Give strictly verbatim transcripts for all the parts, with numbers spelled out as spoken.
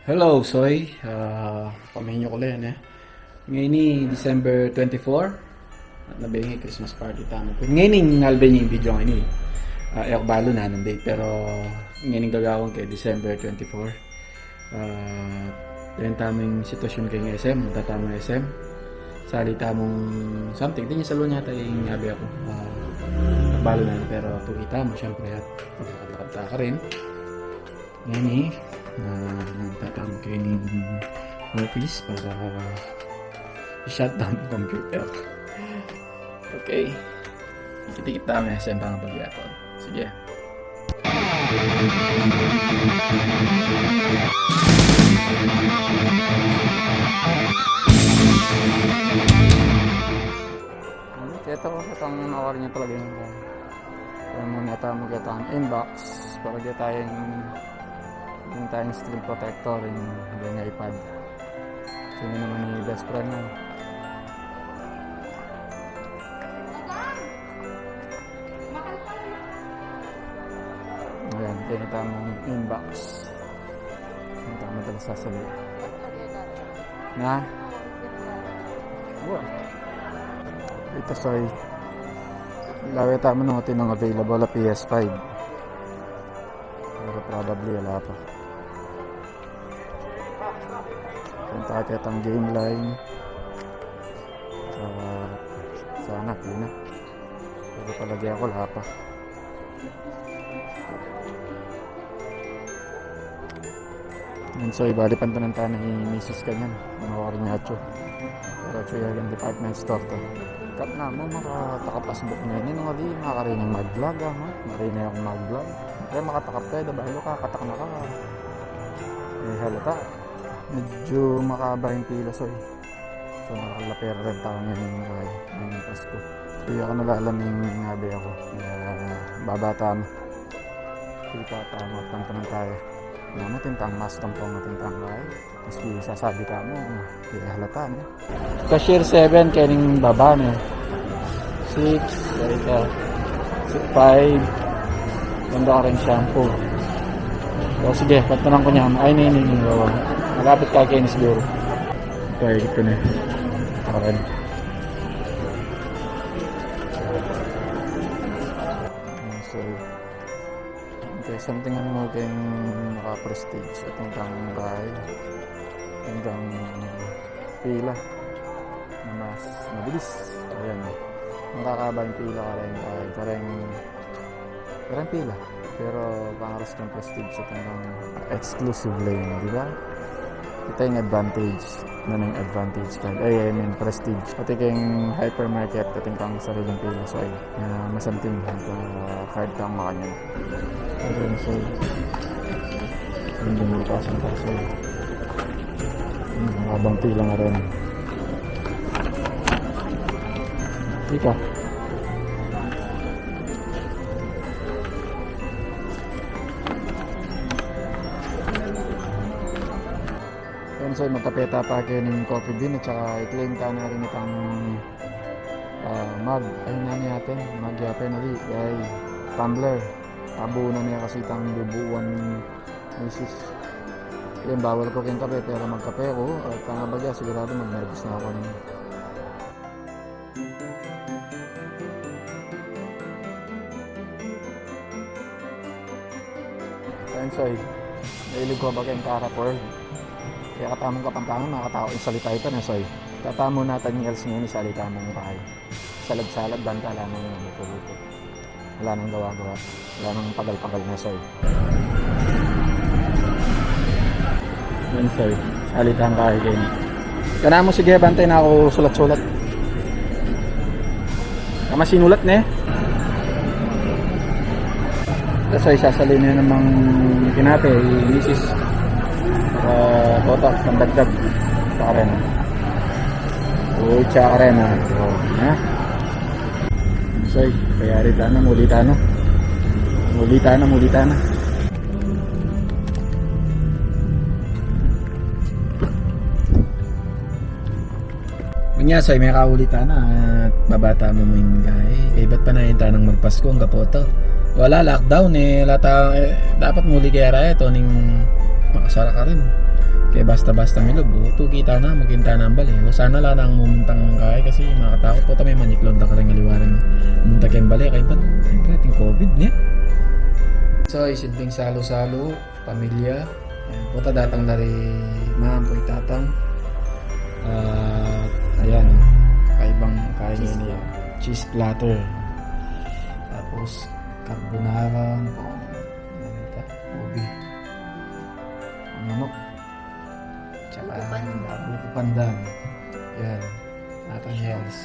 Hello, Soy. Ah, pamenyo ku la, e. Ngeni December twenty-four. At nabeng i Christmas party tamu. Ngeni ngalbe ing video ngeni. Ah, e ku balu nanu ing date, pero ngeni gagawan ke December twenty-four. Ah, deng tamung sitwasyun keng S M, munta tamu S M. Sali tamung something, dinan salu na yata ing abe ku. Ah, e ku balu nanu, pero tuki tamu, syempre, at magkakanta-kanta karin. Ngeni, ah, munta tamu keni office para i-shutdown ing computer. Okay. Kiti-kit tamu S M pang pagyapon. Sige. Keta ku, ketang nawari na talaga ing, ah, kaya muna tamu ketang inbox para keta ing, ing tayang screen protector, ing, ing iPad. Sino naman ing best friend mo? Ayan, keta mung inbox. Ang tama talaga sasabi. Na? Wa. Ita, Soy. Lawe tamu nung atin nung available a P S five. Pero probably ala pa. Punta ketang game line. Ah, sana, di na. Pero palagi aku, ala pa. Yan, Soy, bali pantanan tana i misis kanyan. Mga waring atsu. Pero atsu ya ing department store to. Kat na mu, makatakap asbuk na ini, nung ali, makarining mag-vlog, ah, ha? Marine akung mag-vlog. Kaya makatakap tayo, da balu ka, katak na ka. E halata. Medyo makaba ing pila, Soy. So, makalapera rin tamu ngeni, ay, ngeni Pasko. Kaya ku na lalam ing abe ku, e, babata na. Kita tamu at pang taman tayo. Namu, tintang mask ang pang tintang ay. Maski sasabi tamu, e halata na. Cashier seven, keni ing baba na. Six, ay ka. Six, five. Ganda ka rin shampoo. O, sige, pantanan ku niyan. Ay, ini, ini, ini, bawa. Malapit ka keni siguru. Ito, ito na. Akin. So, okay, something, ano, keng maka-Prestige. Itang tangkay. Itang pila. Na mas mabilis. Ayan. Makakaba ing pila kareng, kareng Pero ang pila. Pero pangaras kang Prestige sa talagang exclusive lane, di ba? Ita ing advantage, na ning advantage ka. Ay, I mean, Prestige. Pati keng hypermarket, atin kang sariling pila. So, ay, na masanting, ito, uh, card kang makanyan. Ayun, so, hindi mo ipasang kaso. Hmm, habang pila nga rin. Ika. Yan, so, magkape ta pa keni ning Coffee Bean at saka i-claim ta na rin itang, ah, mug. Ay, nani atin? Mug ya pa, nali. Ay, tumbler. Abu na niya kasi itang bubuan misis. Yan, bawal ku keng kape, pero magkape ku. At ang abagya, sigurado magnervous na ku. Ayan, Soy. Mahilig ku ba keng Cara Pearl? Kaya katamung Kapampangan, makakatau ing salita ita na, Soy. Katamu na tanyals ngeni, salita mung bahay. Salad-salad, banta ala nang luto-luto. Ala nang gawa-gawa. Ala nang pagal-pagal na, Soy. Yan, Soy. Salitang kain. Kanamu, sige, bantay na ku sulat-sulat. Kama sinulat ne. Tapos ay sasali na namang kinape, i misis. Ah, botas, pandagdag. Sa karena. Uy, sa karena. O, ha? Say, kayari tana, muli tana. Muli tana, muli tana. Unya, say, mekauli tana at babata mu mu ing gae. Kaybat pa na ing tanang magpasko, anggapo ta. Wala, lockdown e. Wala ta, e, dapat muli kaya raya to ning makasara karin. Kaya basta-basta milu, butu kita na, magkinta na ang bale. O sana ala nang mumuntang kaya kasi makatakut pu ta, manyiklan ta kareng aliwa ring munta keng bale. Kaya ba't, siyempre, ating covid ne. So, isimpleng salu-salu, pamilya. Ayan, pu ta datang na ri Ma'am, pu i Tatang. At, ayan, kakaibang kain niya. Cheese platter. Tapos, carbonara, ano pa? Ano pa? Ubi. Manok. Tsaka buko pandan. Buko pandan. Yan. Natang heels.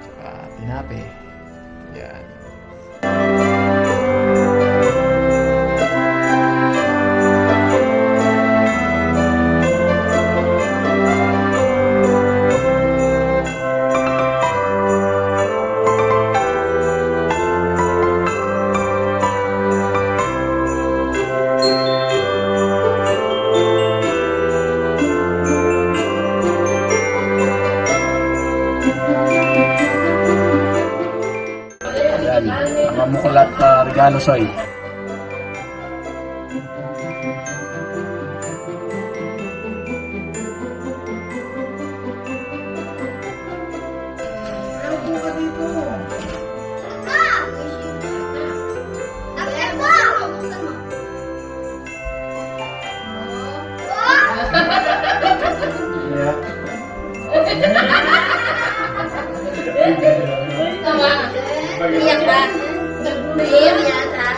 Tsaka tinape. Yan. Ayan, ang mamukulat, ah, regalo, Soy. Tawa. Iyak ka. Iyak yata.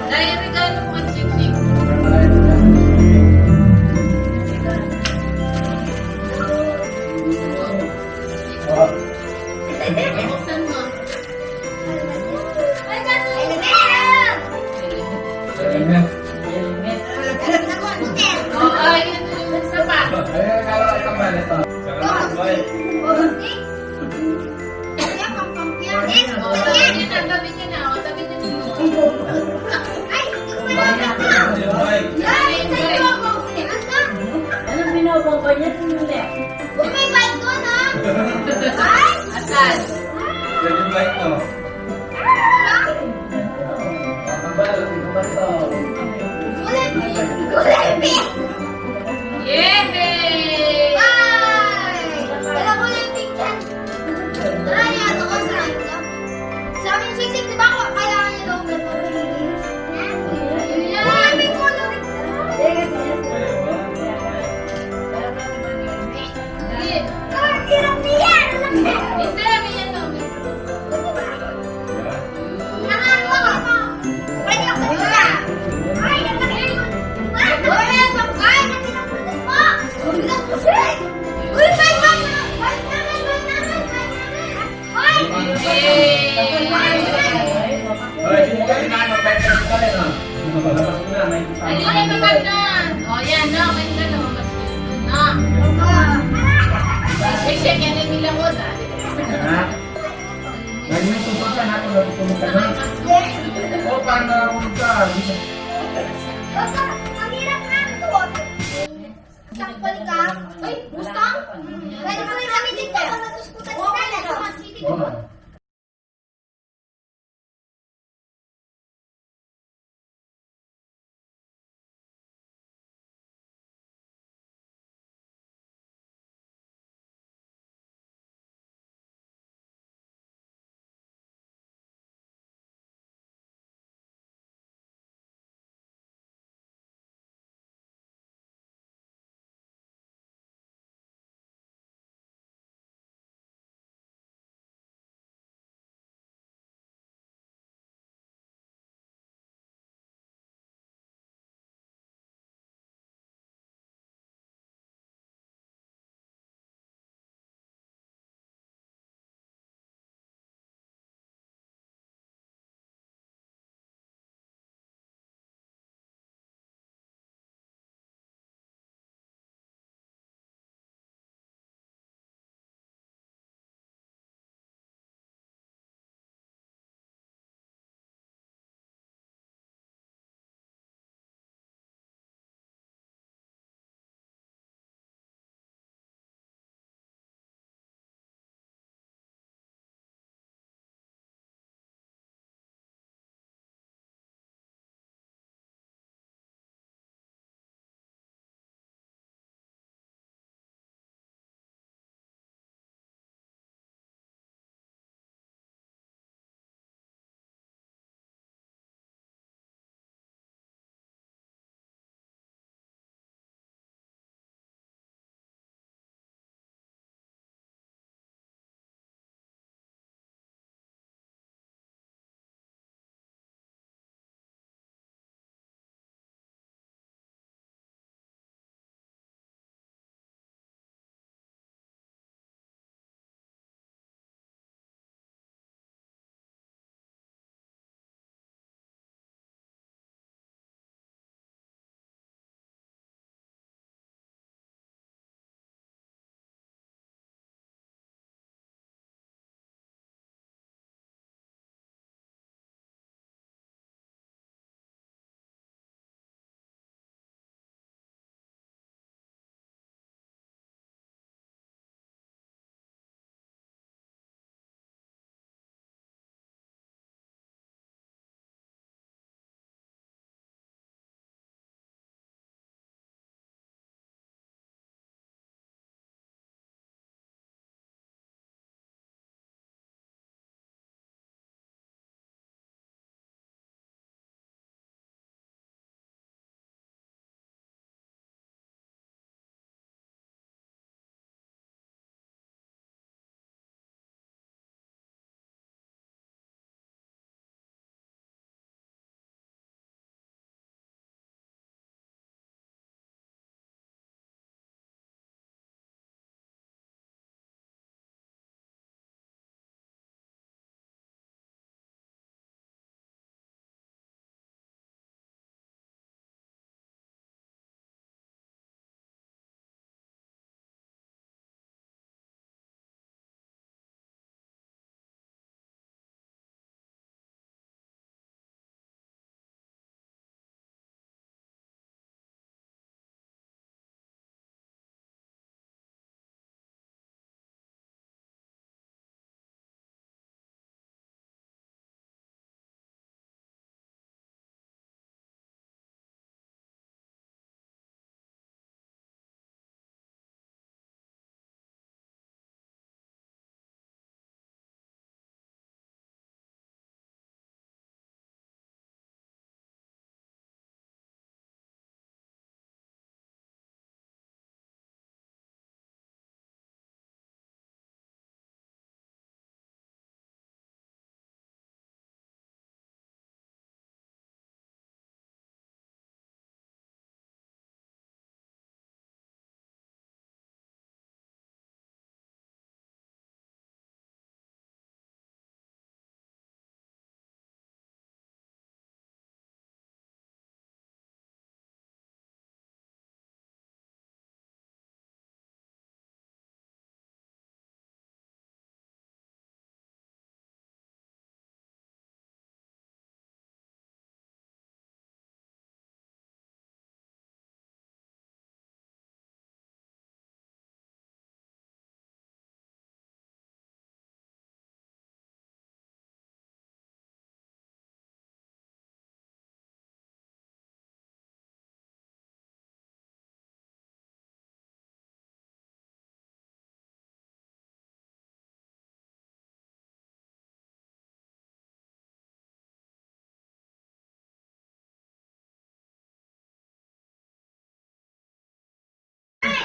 Dahil regalo mo kang Chick Chick. Buksan mo. Ayan. Oo, yun, yun, isa pa. Ayan, kala ko naman ito. Sarap, boy. Ayan, pampang yan. O, tabi niya na, tabi niya na, o, tabi niya na. Ay, hindi ko pa nakita. Boy. Yan, sa iyo ako. Ano binobomba niya? Hindi. Uy, may bike doon, ha? Ay! Asan? Yan yung bike ko. Kulay pink! Kulay pink! Yehey! Ay! Wala kulay pink yan. Ay, ano ka, saan ka? Sabi ni Sisig, di ba, kailangan niya daw may pamilya? Yan. Kulay pink, kulay pink. Hindi. Ah, hirap niya! Hindi, may ano, may Hoy, sino ka? Ano yung maganda? O, yan, no? May ganun, no? Shake, shake, yan yung nilamot, ah. Ha? Lagi na susunod ka na kung natutulog ka na. O, paano na naman ka? Basta, ang hirap nga ito. Sakpan ka. Ay, gusto? Pwede mo rin kami dito. Matusputan sila. Sa City, di ba?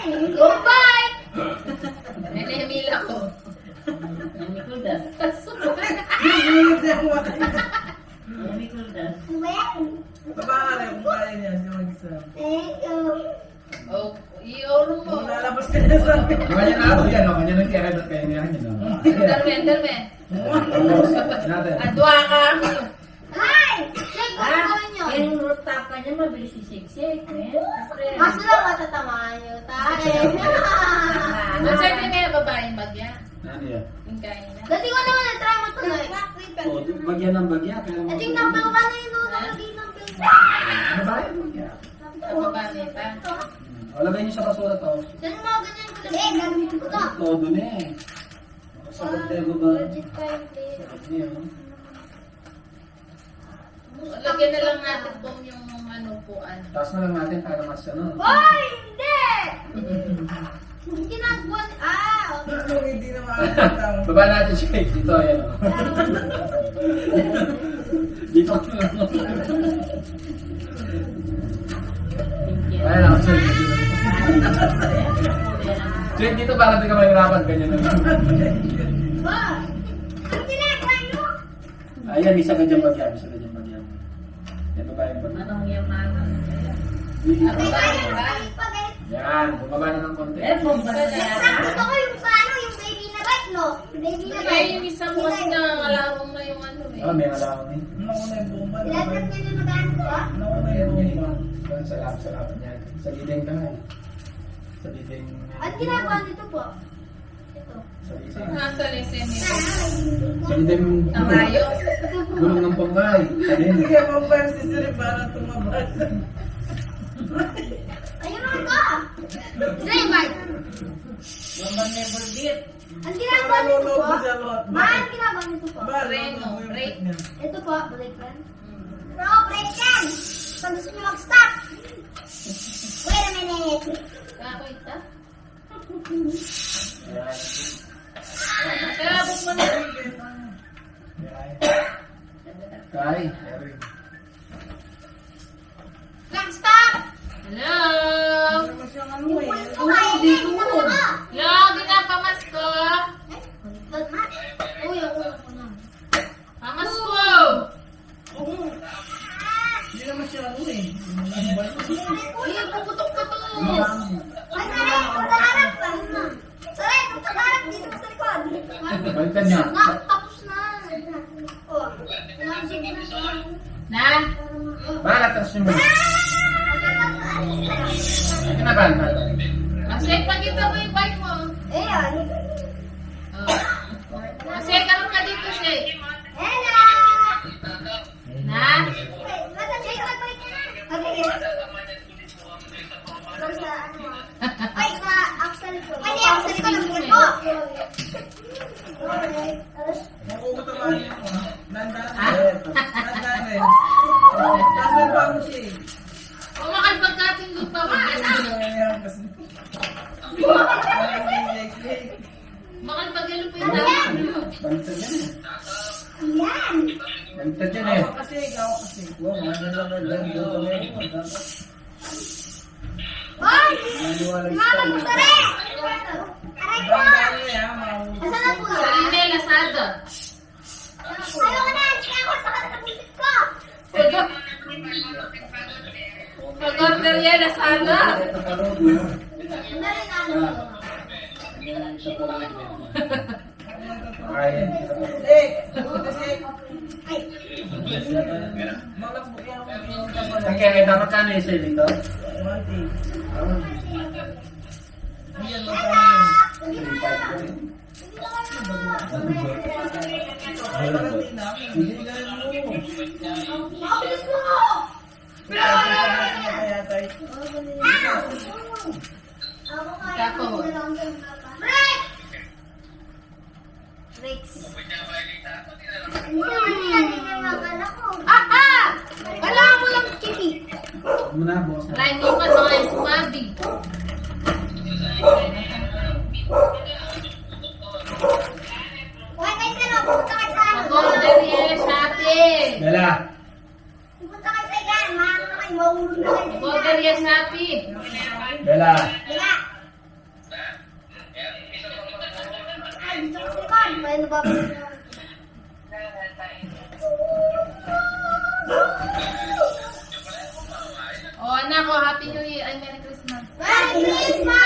Goodbye! Ini Mila ko. Ini Kulda. Ini Kulda. Ini Kulda. Baba ka rin, kung kaya niya, siya mag-isa. Eh, oh. Oh, i-order mo. Lalabas ka na sa... Kanya na ako yan, oh. Kanya na kaya, ba't kaya niya yan, oh? Darme, darme. Natin. Adwa ka. Ay! Shake ko yun. Yung rooftop pa niya, mabilis i-shake-shake, eh. Kaso lang matatamaan yun, tayo. Ano? Ba't sa'yo na yung babaeng bagya? Ano yan? Yung kain na. Dati ko naman na-try mo tuloy. Oh, bagya ng bagya, pero... Ito yung number one na yun, no? Ha? Yung number one. Babae, bagya. Sa baba nito. Hmm. O, lagay niyo sa basura to. Saan mo ganyan ko lang? Eh, gamitin ko to. Todo na eh. Sa pagtego ba? Legit pa yung plate. Sarap niya, oh. Lagyan na lang natin, Pong, yung ano, upuan. Taas na lang natin para mas ano. Hoy! Hindi! Yung ginagawa ni-, ah, okay. Ano, hindi na makakita. Baba natin siya, eh. Dito, ayan, oh. Dito. Ayan, oh, sir. Sir, dito para di ka mahirapan. Ganyan na lang. Wow! Ang ginagawa niyo? Ayan, isa ka dyan bagya, isa ka dyan bagya. Yan, babaeng bagya. Manong yung mama. Hindi. Ang babae ba? Yan, bumaba na ng konti. Eh, bumaba na yan. Gusto ko yung sa ano, yung baby na bike, no? Yung baby na bike. Yung isang boss na ngalawang na yung ano eh. Ah, may ngalawang eh. Nauna yung bomba na. Lahat ng ganyan na ganito, ah. Nauna yung bomba. Yan, sarap, sarap niya. Sa dideng na eh. Sa dideng. Ang ginagawa nito po? Ito. Nasa lesson nito. Sandem. Tamayo. Gulong ng pangkay. Hindi ka pang five six three para tumaba. Ayun ang ka. Say, Mike. Ang ginagawa nito po. Ma, ang ginagawa nito po. Reno, break. Ito po, break yan. Bro, break yan. Pag gusto nyo mag-stop. Wait a minute. Kakoy ta? Kaya abot mo na. Kay, Eric. Lang, stop! Hello? Yung pulis ko, kain na, kita mo na. Hello, ginapamasko? Eh, baliktad na. Uy, ako na po na. Pamasko! Hindi naman siya ano eh. Ay, puputok pa to. Ay, saray, pagkaharap pa. Saray, pagkaharap dito sa likod. Baliktad niya. Na, tapos na. Oh. Na? Bakit atas yung... Ano na ba? Kasi pagkita mo yung bike mo. Eh, ano? Oh. Kasi karon ka dito, Shay. Hello! Na? Ay, sa Axel ko. Ay, sa Axel ko. Dandan. Dandan eh. Dandan eh. Dandan pa mo siya. Umakal pagkating lupa. Mahal pag yun po yung dami. Bantad yan eh. Yan. Bantad yan eh. Ako kasi, ako kasi. Wow, ano lang, ano lang, ano lang. Hoy! Maniwala sa... Mama, gusto rin! Aray ko! Bantad yan, mahal. Asan na po yan? Sa Line Lazada. Ayaw ko na! Sige ako sa katapusin ko! Pag-order yan, Lazada. Okay, dapat ka na isa dito. Tapos. Rex! Aha! Kailangan mo lang, Kitty. Muna, boss. Line mo pa, mga sumabing. Mag-order yan, Shopee. Bella. Pupunta kayo sa ikan, maano na kayo, maulog na kayo. Mag-order yan, Shopee. Bella. Bella. Ano ba? O, anak, o, Happy New Year. Ay, Merry Christmas. Merry Christmas!